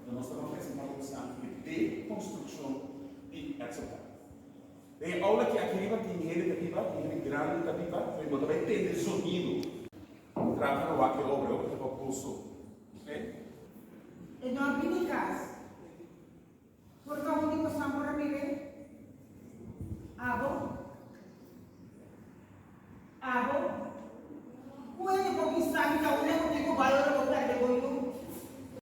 Anto nos ta ban presentá bo esnan e dekonstrukshon di Edsel Kelly. Den e aula ki aki riba tin hende ta biba, tin hende grandi ta biba, pero bo ta bai tende zonido. Trata na wak e obra, e obra ta pa boso. Ok? E no a bini kas. Por ta un di bosan por a mir'é? Abo? Abo? Ku hende por bisa mi ta unda ku tin ku bai ora bo pèrdè bo yu?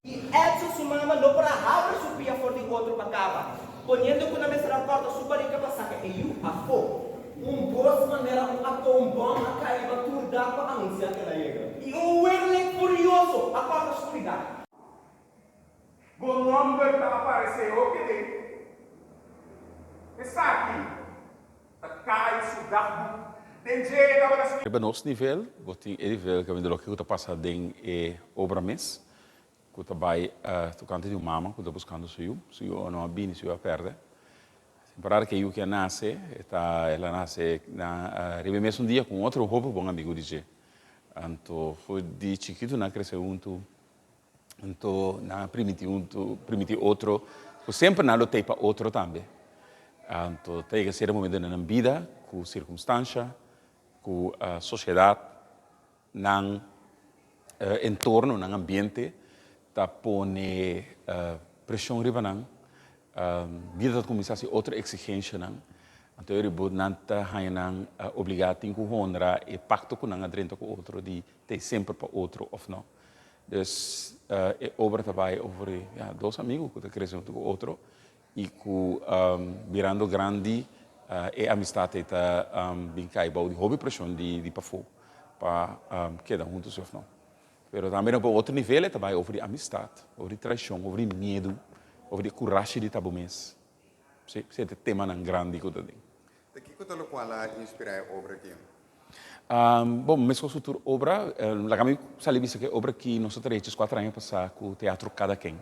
I Edsel su mama no por a habri su pia for di otro pa kaba, poniendo ku nan mester a kòrta su barika pa saka e yu afó. Un bos manera un atoombòm a kai riba tur dak pa anunsiá ku el a yega. I un werlek furioso a kòrta skuridat. Bo nòmber ta aparesé hopi den esaki ta Kai su dagboek. Den dje e tabata skirbi. Riba nos nivel, bo tin e nivel kaminda loke ku ta pasa den e obra mes, ku ta bai tokante di un mama ku ta buskando su yu, su yu no a bini, su yu a pèrdè. Temporada ku e yu ke a nase, e ta el a nase na riba e mesun dia ku un otro hopi bon amigu di dje. Anto for di chikitu nan a krese huntu. Anto nan a primiti un primiti otro ku semper nan lo tei pa otro tambe. Anto ta yega sierto momento den nan bida ku sirkunstansha, ku sosiedat, nan entorno, nan ambiente ta pone preshon riba nan. Bida ta kuminsá hasi otro eksigenshanan. Anto e riba nan ta haña nan obligá tin ku honra e pakto ku nan a drenta ku otro di tei semper pa otro òf no. Dus e obra ta bai over di ya dos amigu ku ta krese huntu ku otro i ku birando grandi e amistat ei ta bin kai bou di hopi preshon di pafó pa keda huntu si òf no. Pero tambe na un otro nivel e ta bai over di amistat, over di traishon, over di miedu, over di e kurashi di ta bo mes. Si, esei ta e temanan grandi ku ta den. Ta kiko ta lokual a inspirá e obra aki? Bon, meskos ku tur obra, laga mi sali bisa ku e obra aki nos a traha djeskuater aña pasá ku Teatro Kada Ken.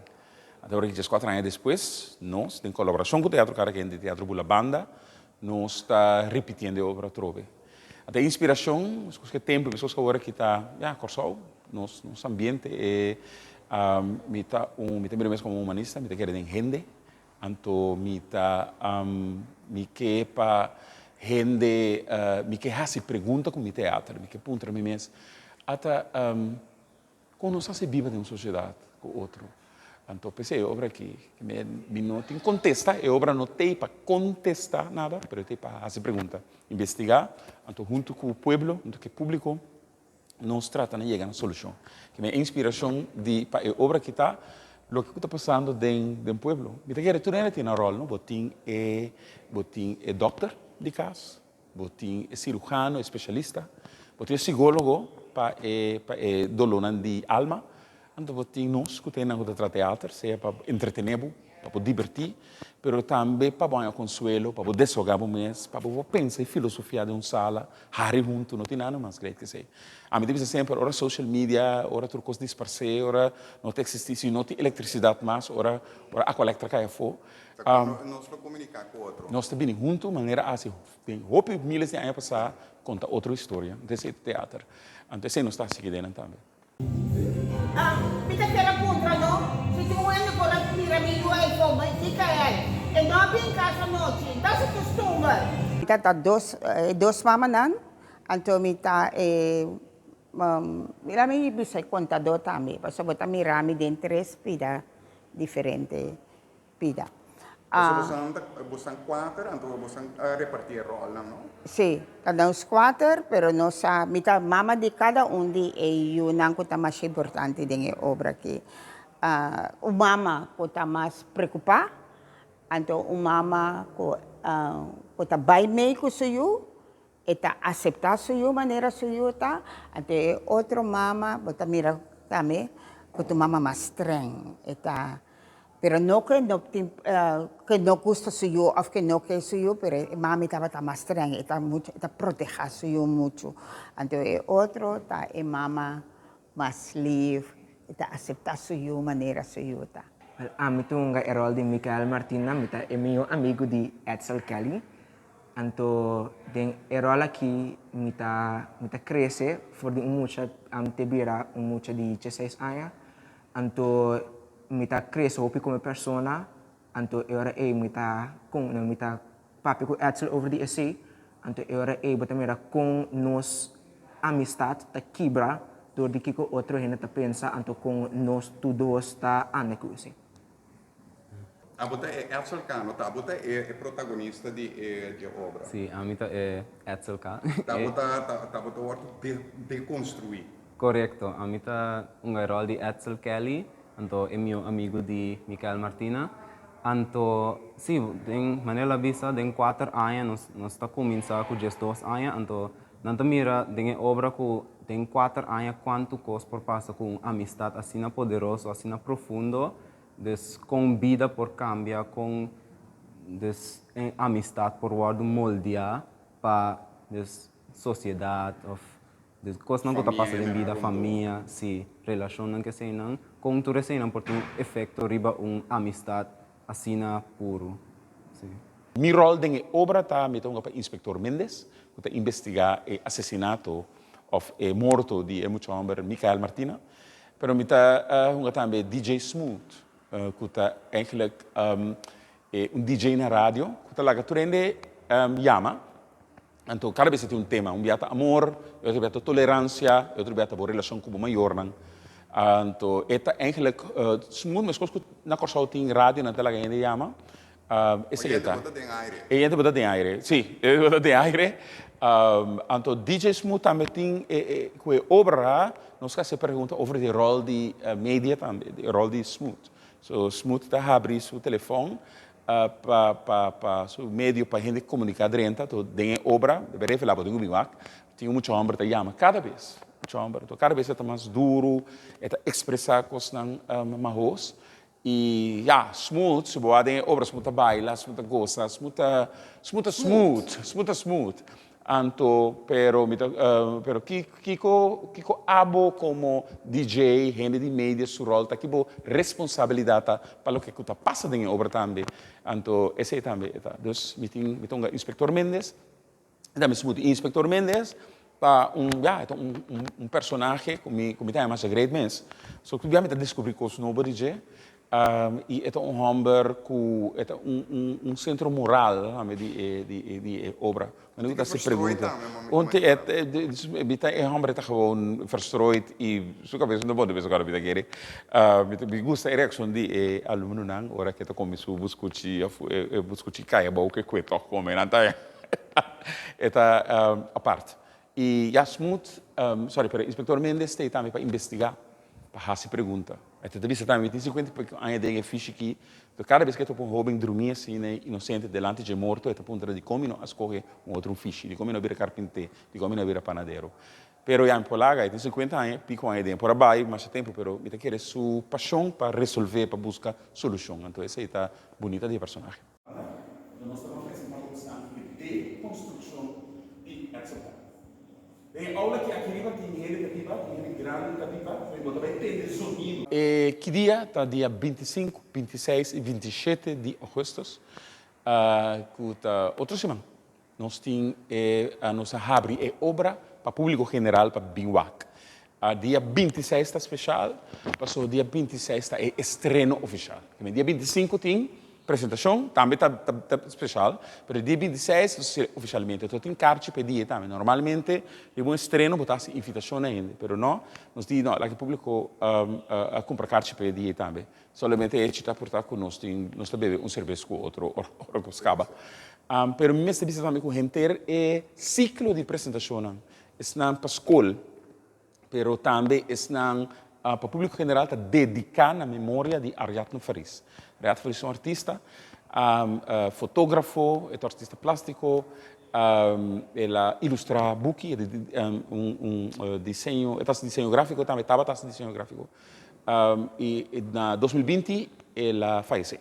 Anto ora ki djeskuater aña despues, nos, den kolaborashon ku Teatro Kada Ken di Teatro Bulabanda, nos ta ripitiendo e obra atrobe. Anto e inspirashon, meskos ku e tempu, meskos ku awor aki ta, ya, Kòrsou, nos nos ambiente, e mi ta un, mi ta mira mi mes komo un humanista, mi ta kere den hende, Anto mi ta mi ke pa hende mi ke hasi pregunta ku mi teater, mi ke puntra mi mes, ata kon nos hasi biba den un sosiedat ku otro? Anto p'esei e obra aki, mi no tin kontesta, e obra no t'ei pa kontesta nada, pero e t'ei pa hasi pregunta, investigá, anto huntu ku pueblo, huntu ku e públiko, Nos trata na yega na solushon. Ke mi inspirashon di pa e obra aki ta loke ku ta pasando den den pueblo. Mi ta kere tur hende tin nan ròl, no? Bo tin e bo tin e dòkter di kas, bo tin e sirujano, e spesialista, bo tin e sigólogo pa e pa e dolónan di alma, anto bo tin nos ku ta hendenan ku ta traha teater, sea pa entretené bo, pa bo dibertí, pero tambe pa bo haña konsuelo, pa bo deshogá bo mes, pa bo por pensa i filosofiá den un sala, hari huntu, no tin nada mas great ke esei. Ami ta bisa semper, ora social media, ora tur kos disparsé, ora no ta eksistí, si no tin elektrisidat mas, ora ora Aqualectra kai afó, Ta kon nos lo komuniká ku otro? nos ta bini huntu manera a hasi den hopi miles di aña pasá, konta otro historia. Anto esei ta teater. Anto esei nos ta hasi kidenan tambe. Ah, mi ta kere puntra no, si tin un hende por a mira mi yu ei for mi, Mikael. E no a bin kas anochi, ta su kustumber. Mi ta ta dos, e dos mamanan, anto mi ta e, mira mi bisa e kontadó tambe, pasobra bo ta mira mi den tres pida diferente. Pida. Pasobra bosan ta, bosan kuater, anto bosan a repartí e ròlnan, no? Sí, ta nos kuater, pero nos a, mi ta mama di kada un di e yunan ku ta masha importante den e obra aki. Un mama ku ta mas preokupá, anto un mama ku ku ta bai mei ku su yu, E ta aseptá su yu manera su yu ta, anto e otro mama bo ta mira tambe ku ta un mama mas streng, e ta, pero no ku e no tin ku e no gusta su yu òf ku e no ke su yu, pero e mami tabata mas streng, e ta muchu e ta protehá su yu muchu, anto e otro ta e mama mas lif, e ta aseptá su yu manera su yu ta. Wel, ami ta hunga e ròl di Michael Martina, mi ta e mihó amigu di Edsel Kelly. Anto den e ròl aki mi ta mi ta krese for di un mucha te bira un mucha di dieseis aña. Anto mi ta crece hopi como persona, anto e ora ey mi ta con mi ta papia cu Edsel over di esey, anto e ora ey bo ta mira con nos amistad ta kibra door di kico otro hende ta pensa, anto con nos tur dos ta anda cu esey. Abo ta e Edsel Cano, ta abo ta e protagonista di e di e obra. Sí, ami ta e Edsel K. Ta abo ta ta abo ta wordo deconstrui. Korekto, ami ta hunga e ròl di Edsel Kelly, anto e mihó amigu di Mikael Martina. Anto, sí, den manera lo a bisa, den kuater aña nos nos ta kuminsá ku diesdos aña, anto nan ta mira den e obra ku den kuater aña kuantu kos por pasa ku un amistat asina poderoso, asina profundo, Dus kon bida por kambia, kon dus e amistat por wòrdu moldeá pa dus sosiedat òf dus kosnan ku ta pasa den bida, famia, si, relashonnan ku eseinan, kon tur eseinan por tin un efekto riba un amistat asina puru, si. Mi ròl den e obra ta mi ta hunga pa Inspektor Mendez ku ta investigá e asesinato òf e morto di e mucha hòmber Michael Martina. Pero mi ta hunga tambe DJ Smooth, ku ta eigenlijk un DJ na radio ku ta laga tur hende yama. Anto kada bes e tin un tema, un bia ta amor, e otro bia ta toleransia, e otro bia ta bo relashon ku bo mayornan. Anto e ta eigenlijk smooth meskos ku na Kòrsou tin radio nan ta laga hende yama. Esei ta. Oyente bo ta den aire. Oyente bo ta den aire, si. Oyente bo ta den aire. Anto DJ Smooth tambe tin ku e obra nos ka hasi pregunta over di ròl di media tambe, di ròl di Smooth. So Smooth ta habri su telefòn pa pa pa su medio pa hende komuniká drenta. Anto den e obra, debe revelá bo tin ku bin wak, tin un mucha hòmber ta yama kada bes, mucha hòmber. Anto kada bes e ta mas duru, e ta ekspresá kosnan mahos. Y ya, smooth, si bo a den e obra smooth ta baila, smooth ta gosa, smooth ta, smooth ta smooth, smooth ta smooth. Anto, pero mi ta, pero ki, kiko, kiko abo como DJ, hende di media su rol ta, ki bo responsabilidad ta pa loke cu ta pasa den e obra tambe. Anto, esey tambe e ta. Dus mi tin, mi ta hunga Inspector Mendez. Ta mi smooth. Inspector Mendez ta un, ya, e ta un, un, un personahe ku mi, ku mi ta yama masha great mes. So tur bia mi ta deskubrí kos nobo di dje. I e ta un hòmber ku e ta un, un, un sentro moral tambe di e, di e, di e obra. Mi no ta hasi pregunta. Un te, e, mi ta e hòmber ta gewoon verstrooid i su kabes no ta bon de bes ora mi ta kere. Mi ta, mi gusta e reakshon di e alumnonan ora ke ta kome su buskuchi òf e buskuchi kai abou ke kue tòg kome. Nan ta. E ta apart. I ya Smooth, sorry, pero Inspector Mendez ta ei tambe pa investiga, pa hasi pregunta. E ta bisa tambe, mi tin sinkuenta i poko aña den e fishi aki, pero kada bes ku e topa un hoben drumí asina, inosente, delanti dje morto, e ta puntra dikon mi no a skohe un otro un fishi, dikon mi no a bira karpinté, dikon mi no a bira panadero. Pero ya mi por laga, e tin sinkuenta aña i piko aña den. Por a bai masha tempu, pero mi ta kere su pashon pa resolvé, pa buska solushon. Anto esei ta bunita di e personahe. Anto nos ta ban presentá boso e dekonstrukshon di Edsel Hall. Den e aula ki aki riba tin hende ta biba, tin hende grandi ta biba, so bo ta bai tende zonido. E ki dia ta dia 25, 26 i 27 di augustus, ku ta otro siman. Nos tin e nos a habri e obra pa publico general pa bin wak. Dia 26 ta special, pasobra dia 26 ta e estreno oficial. Dia 25 tin presentacion, tambe ta ta special, pero dia 26 nos a hasi oficialmente. Enton tin karchi pa e dia tambe. Normalmente riba un estreno bo ta hasi invitacion na hende, pero no, nos di no, laga e publico a cumpra karchi pa e dia tambe. Solamente e hecho ta por ta cu nos tin, nos ta bebe un cerbes cu otro ora cu scaba. Pero mi mester bisa tambe cu henter e ciclo di presentacionnan, esnan pa scol, pero tambe esnan pa publico general ta dedica na memoria di Ariadne Faris. Ariadne Faris ta un artista, fotografo, e ta un artista plastico, el a ilustra buki, un diseño, e ta haci diseño grafico tambe, tabata haci diseño grafico. I na 2020 el a fayesé.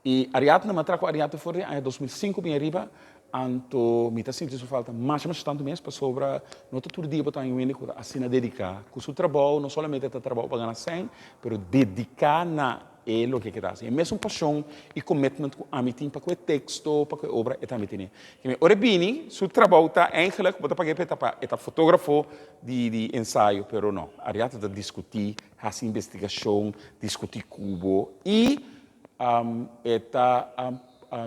I Ariadne, mi a traha ku Ariadne for di aña 2005 bin ariba, anto mi ta sinti su falta masha masha tantu mes pasobra no ta tur dia bo ta haña un hende ku ta asina dediká ku su trabou, no solamente ta trabou pa gana sèn, pero dediká na. e loke ke ta hasi. E mesun pashon i commitment ku ami tin pa ku e teksto, pa ku e obra, e tambe tene. Ke men ora e bini, su trabou ta eigenlijk, bo ta pag'é pa e ta pa e ta fotografo di di ensayo, pero no, Ariata ta diskutí, hasi investigashon, diskutí ku bo i e ta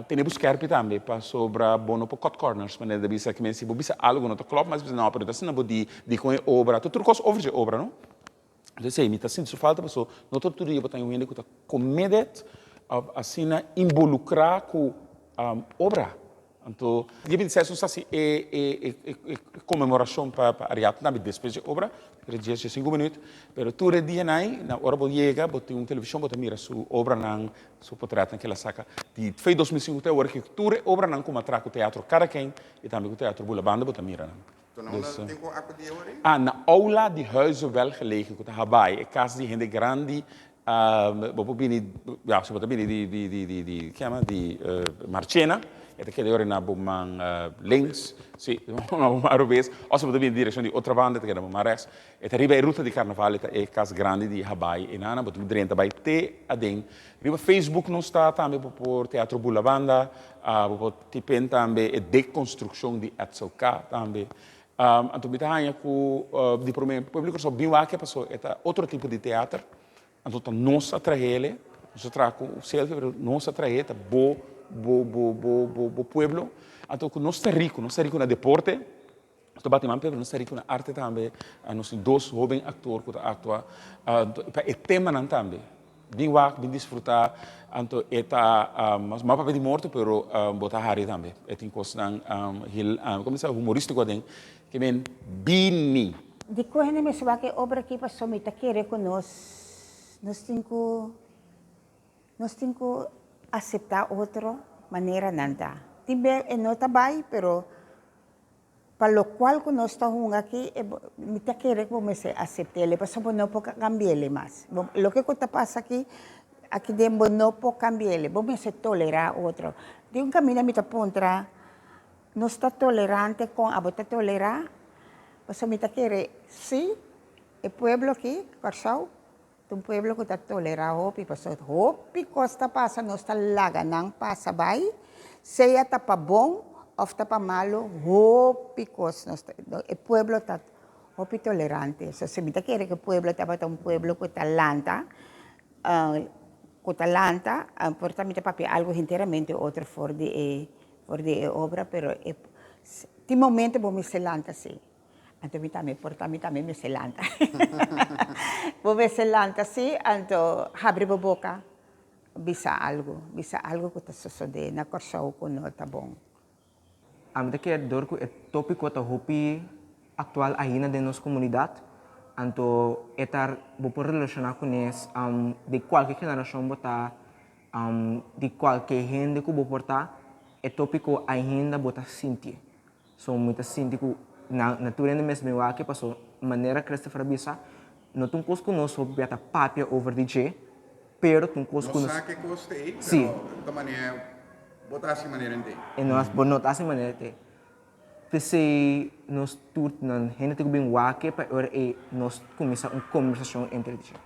tene bo skèrpi tambe pasobra bo no por cut corners, manera ta bisa. Ke men si bo bisa algu no ta klòp, mas bisa no, pero ta asina bo di dikon e obra, tur kos over dje obra, no. Entonces ei mi ta sinti su falta paso no ta tur dia bo ta un hende ku ta committed of asina involucra ku obra. Anto dia 26 nos ta hasi e e e conmemoracion pa pa Ariadne tambe despues di e obra, pero dies dies sinku minuut. Pero tur e dianan ei na ora bo yega bo tin un television bo ta mira su obranan, su potretnan ke el a saka di fe 2005 te awor ke tur e obranan ku matra ku teatro Kada Ken i tambe ku teatro Bulabanda bo ta mira nan. Na unda tin ku akudí awor ei? Ah, na Aula di Huize Welgelegen ku ta Habaai, e kas di hende grandi. Bo por bini, ya, si bo ta bini di, di, di, di, di, ke yama, di Marchena, e ta keda yori na bo man links, si, na bo man robes, òf si bo ta bini di direkshon di Otrabanda, e ta keda na bo man rèks. E ta riba e ruta di Karnaval, e ta e kas grandi di Habaai. Einana bo tin ku drenta bai te aden. Riba Facebook nos ta tambe, bo por Teatro Bulabanda, bo por tipen tambe e dekonstrukshon di Edsel K. tambe. Anto mi ta haña ku di promé pueblo di Kòrsou bin wak pasobra e ta otro tipo di teater. Anto ta nos a trah'el, nos a traha ku selfie pero nos a trah'é, ta bo bo bo bo bo bo pueblo. Anto ku nos ta riku, nos ta riku na deporte. Nos ta bati man pero nos ta riku na arte tambe. Nos tin dos hoben aktor ku ta aktua pa e temanan tambe. Bin wak, bin disfruta. Anto e ta mas papia di morto pero bo ta hari tambe. E tin kosnan heel komo ta bisa humoristiko aden ke men bini. Dikon hende mester wak e obra aki pasobra mi ta kere ku nos nos tin ku nos tin ku aseptá otro manera nan ta. Tin bes e no ta bai pero Pa locual cu nos ta hunga aki, e bo, mi ta kere cu bo mester aceptele, pasobra bo no por cambiele mas. Bo, loke cu ta pasa aki, aki den bo no por cambiele, bo mester tolera otro. Di un caminda mi ta puntra, nos ta tolerante con abo ta tolera? Pasobra mi ta kere, si, e pueblo aki, Corsou, Ta un pueblo ku ta tolerá hopi, pasobra hopi kos ta pasa, nos ta laga nan pasa bai, sea ta pa bon òf ta pa malu, hopi kos nos ta, e pueblo ta hopi tolerante. So si mi ta kere ku e pueblo tabata un pueblo ku ta lanta, ku ta lanta, por ta mi ta papia algu henteramente otro for di e, for di e obra, pero e tin momento bo mester lanta si. Anto mi tambe por ta mi tambe mester lanta. Bo mester lanta si, anto habri bo boka, bisa algu, bisa algu ku ta sosodé na Kòrsou ku no ta bon. Ami ta kere dor ku e tópiko ta hopi aktual ainda den nos komunidat, anto e ta bo por relashoná kunes di kualke generashon bo ta, di kualke hende ku bo por ta, e tópiko ainda bo ta sintié. So mi ta sinti ku na na tur hende mes mi wak paso manera Christopher a bisa no ta un kos ku nos hopi bia ta papia over di dje pero ta un kos ku Nos sa ke kos ta ei pero ta manera bo ta hasi manera entei. E no bo no ta hasi manera entei. P'esei nos tur nan hende tin ku bin wak pa e ora ei nos kuminsá un kombersashon entre di dje.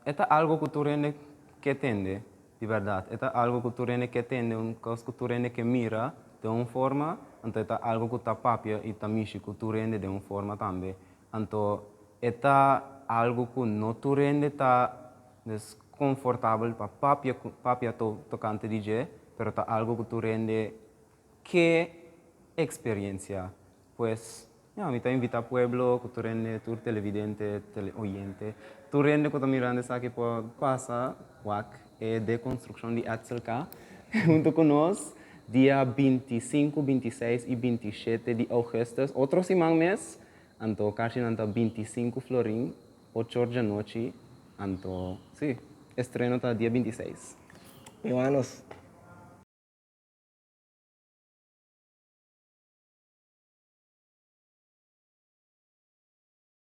E ta algo ku tur hende ke tende, di bèrdat. E ta algo ku tur hende ke tende, un kos ku tur hende ke mira den un forma, anto e ta algo ku ta papia i ta mishi ku tur hende den un forma tambe. Anto e ta algo ku no tur hende ta des konfortabel pa papia ku papia to tokante di dje, pero ta algo ku tur hende ke eksperensia. Pues, ya, mi ta invitá pueblo ku tur hende, tur televidente, teleoyente, tur hende ku ta mirando esaki por pasa wak e dekonstrukshon di Edsel K. huntu ku nos dia 25, 26 i 27 di ougùstùs, otro siman mes, anto karchinan ta 25 florin, ocho or djanochi, anto, si, estreno ta dia 26. Bin wak nos.